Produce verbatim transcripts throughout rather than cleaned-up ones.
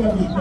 Hello.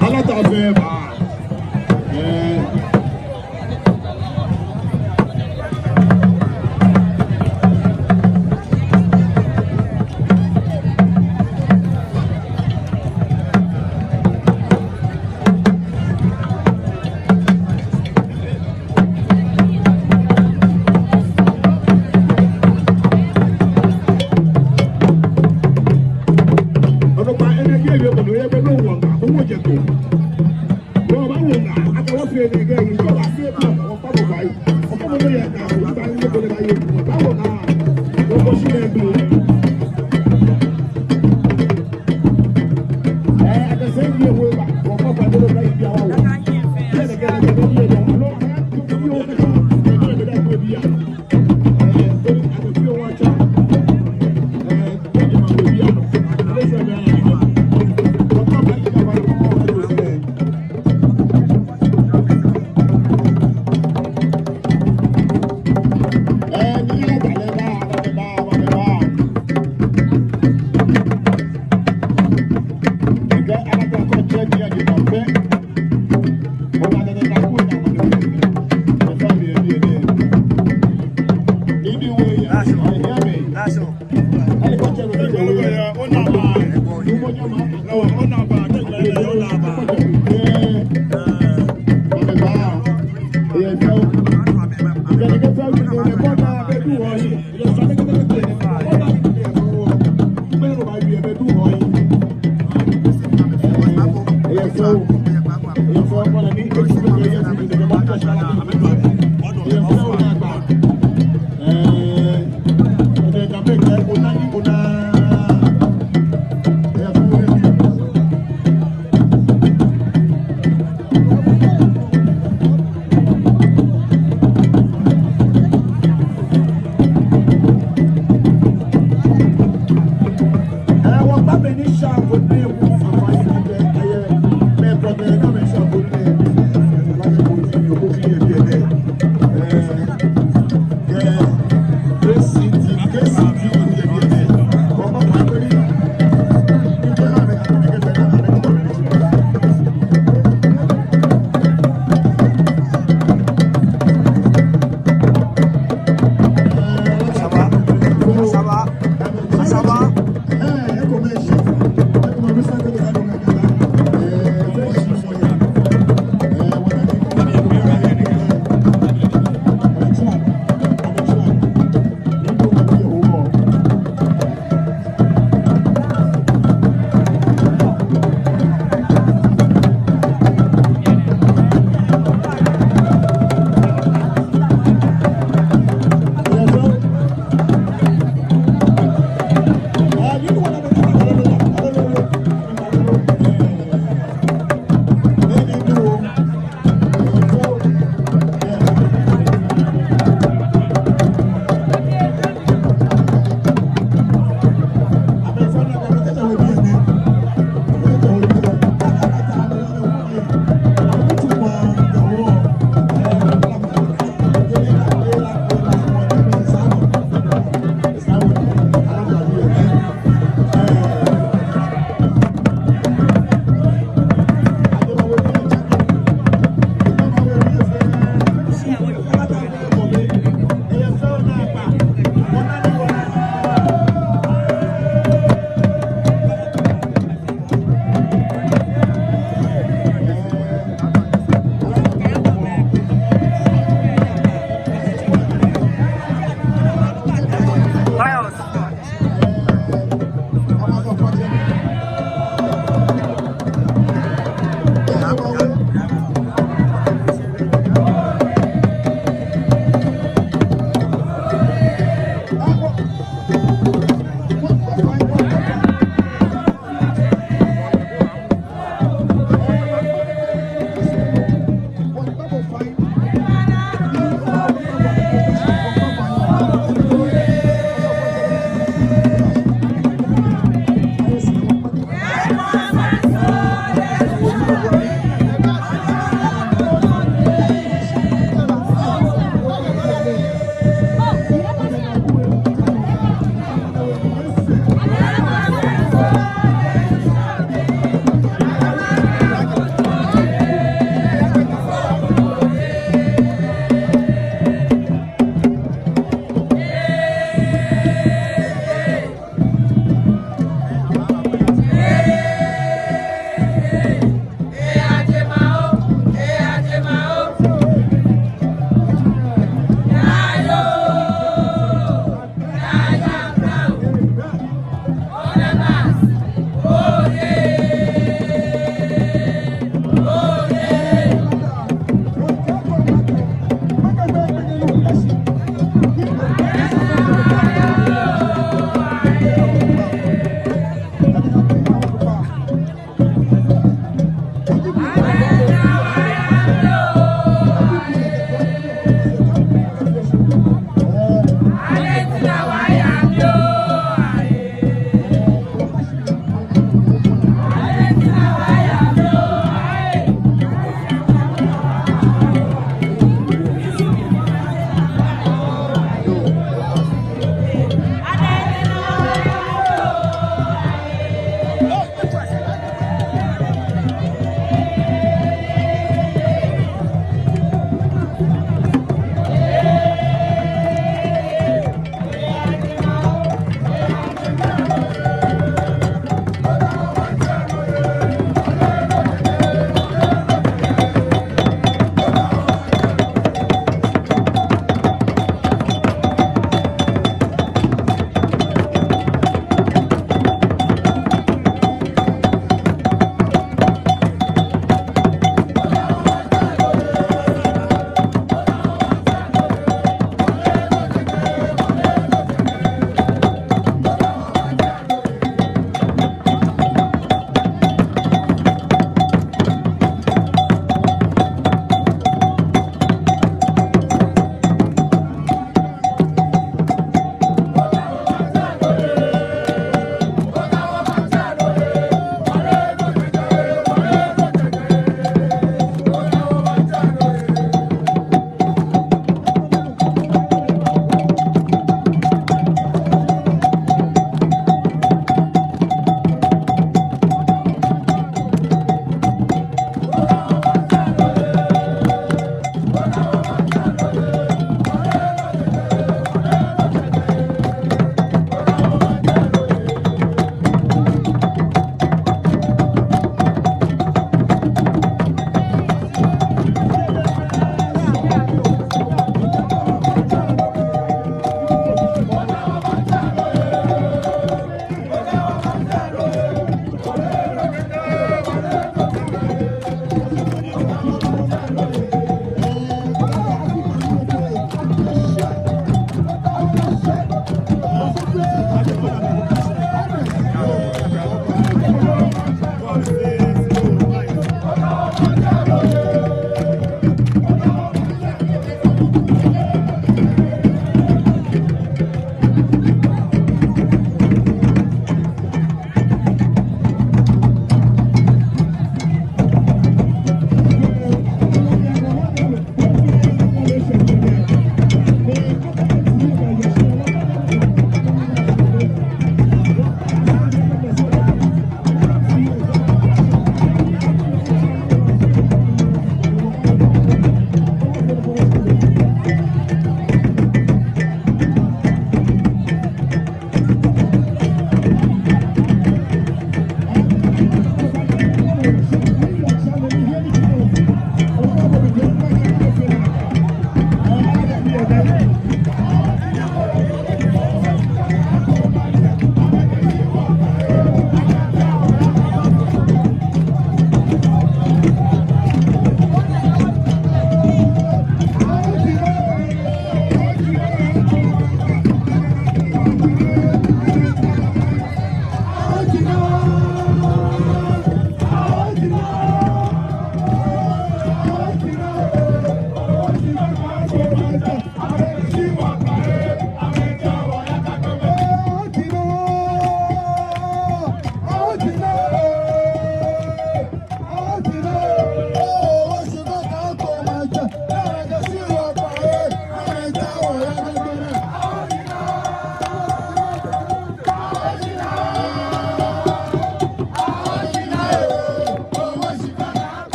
Hello, Tafeba. Eh.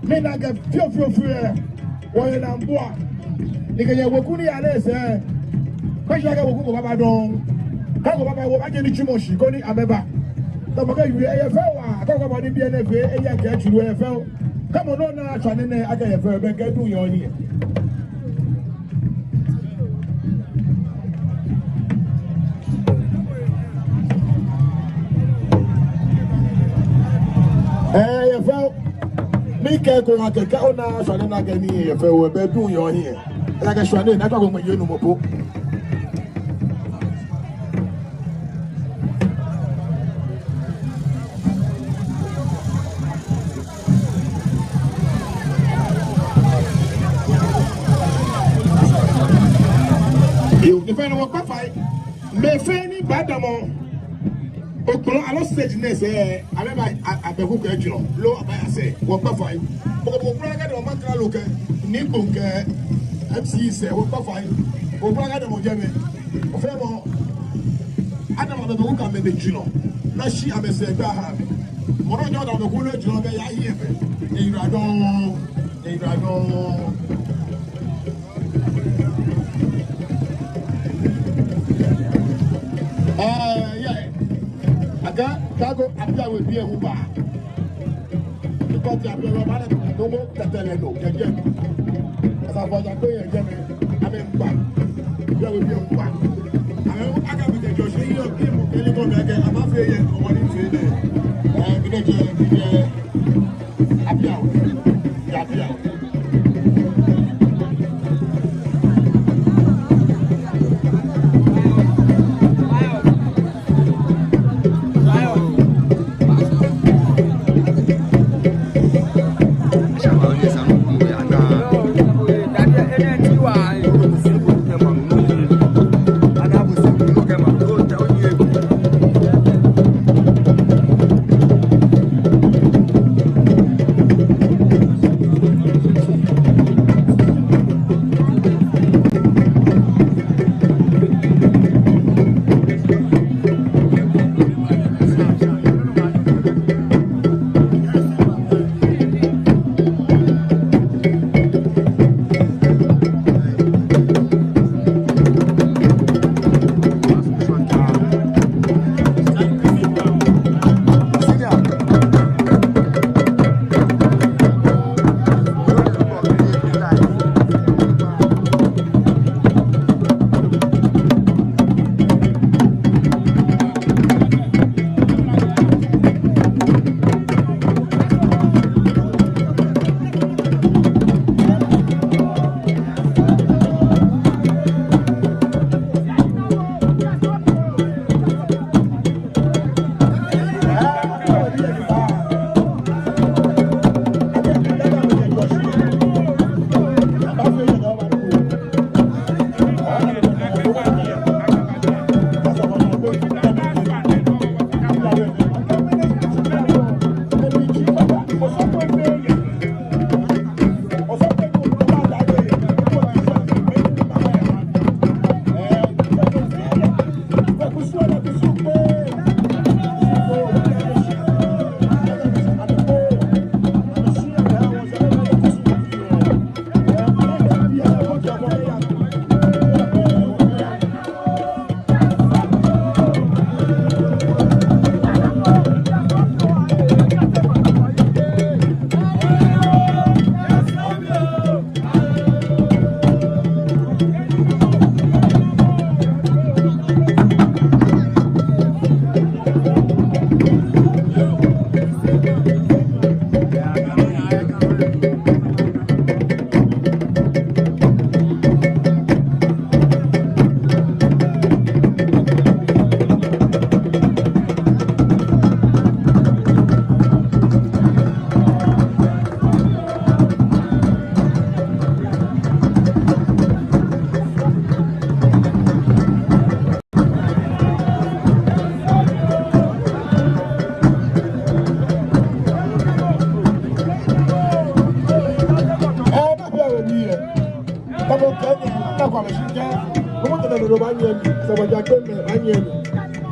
Mina akɛ fioo, fioo, fioo lɛ, wɔyɛ Nambua. Ni kɛjɛ weku ni yaa nɛɛ sɛɛ, kɛji akɛ weku ko baaba dɔŋŋ, kɛ ko baaba, wɔbaaje nitsumɔ shi koni amɛba. Tamɔ kɛ yue eyɛ fɛo waa, kɛ ko baaba ni biɛ nɛɛ fɛɛ, eyɛ kɛ tsuru eyɛ fɛo. Kɛ mɔ nɔ naa shwane nɛɛ akɛ eyɛ fɛo, bɛ kɛ duŋ yɔɔ hiɛ. Ɛɛ, eyɛ fɛo. Ni kɛ ko ŋa kɛ kɛ ona shwane naa kɛ ni eyɛ fɛo, bɛ duŋ yɔɔ hiɛ. Ela kɛ shwane naa kɛ ko mɛ yenu mɔ po. Yoo, ni fɛɛ ni wɔkpa fai. Mɛi fɛɛ ni baadamɔ okpɔlɔ aloo stage nɛɛ sɛɛ, amɛba a-, abɛku kɛ julɔ loo abaya sɛɛ, wɔkpa fai. Mɔ ko mɔ ko kwraa akadamɔ maŋkralo kɛ, ni gboŋ kɛ M C sɛɛ, wɔkpa fai. Mɔ ko kwraa akadamɔ jɛmɛ. Ofee mɔ, adamɔ abɛku kɛ amɛ ni julɔ. Naa shi amɛsɛɛ gba ha amɛ. Mɔ nɔ nyɔ damɔ abɛku loo julɔ bɛ ya hiɛ bɛ. Eyi ra dɔŋŋ, eyi ra dɔŋŋ. Ɛɛ, yɛ. Akɛ, kaago, Abiawe bii hu ba. Because Abiawe ba lɛ, nɔ mɔ kɛtɛ lɛ nɔ, kɛjɛ. Asa fɔ ja ko yɛ jɛmɛ, amɛmiiba. Abiawe bii hu ba. Amɛ, akɛ mɛi kɛ jɔ shi yɛ, bii mɔ kɛli ko mɛi kɛ, amɛfee yɛ, ɔmɔ ni fee lɛ. Ɛɛ, bi lɛ jɛ, bi jɛ. Abiawe. Abiawe.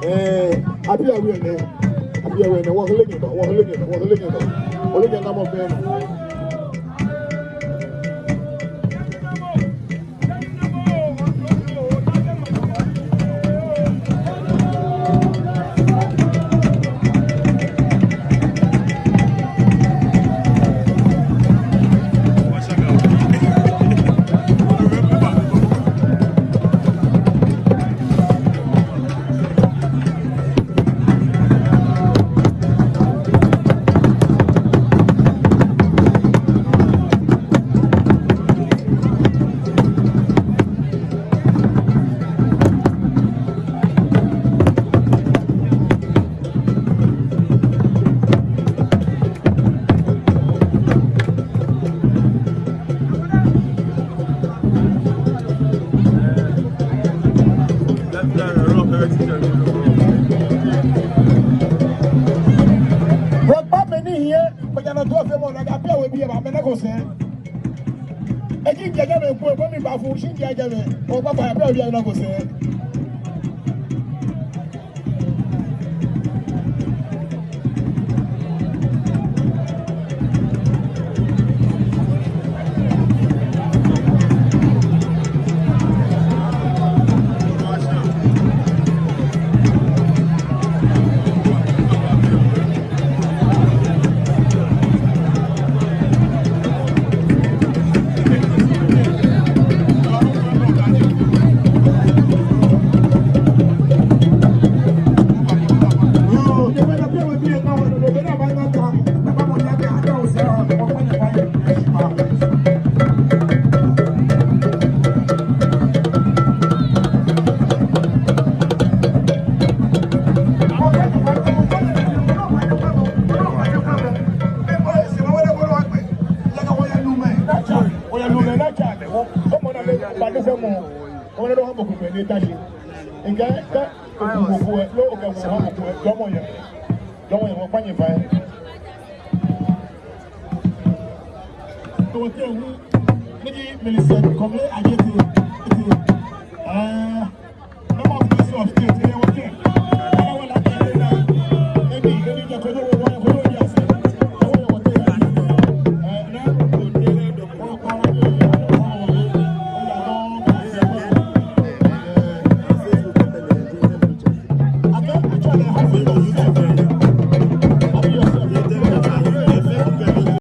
Ɛɛ, Abiawe nɛ, Abiawe nɛ, wɔkɛ lɛ nyɛ nɔ, wɔkɛ lɛ nyɛ nɔ, wɔkɛ lɛ nyɛ nɔ, wɔkɛ lɛ nyɛ nɔ, wɔkɛ lɛ nyɛ nɔ. Wɔkpa mɛi ni hiɛ, kpɛjana too fɛɛ mɔ naa, kɛ abiɛ wɔ biɛ ba, mɛni ko sɛɛ. Eji jɛjɛ mɛi ko, ko mɛi baafo, shi jɛjɛ mɛi. Wɔkpa ba, abiɛ wɔ biɛ naa ko sɛɛ. Oya lumɛi naa tsɛ amɛ, wɔ, kɔmɔ naa lɛ, ba de sɛ mɔ, wɔ lɛ dɔ ha mɔ ko kpɛ ni eta shi. Ŋkɛɛ, kɛ, oku mɔ ko ɛ, loo okɛ mɔ ha mɔ ko ɛ, jɔɔmɔ yɛ. Jɔɔmɔ yɛ, wɔkpa nyɛ fai. Too tɛ wu, ni ji Millicent Kɔmle Adjetey, Adjetey. Ɛɛ, Member of Council of State, ɛɛ, wɔkɛ. Ɛɛ, wɔ la kɛ, ɛɛ, ɛɛ, ɛɛ, ɛɛ, ɛɛ, ɛɛ, ɛɛ,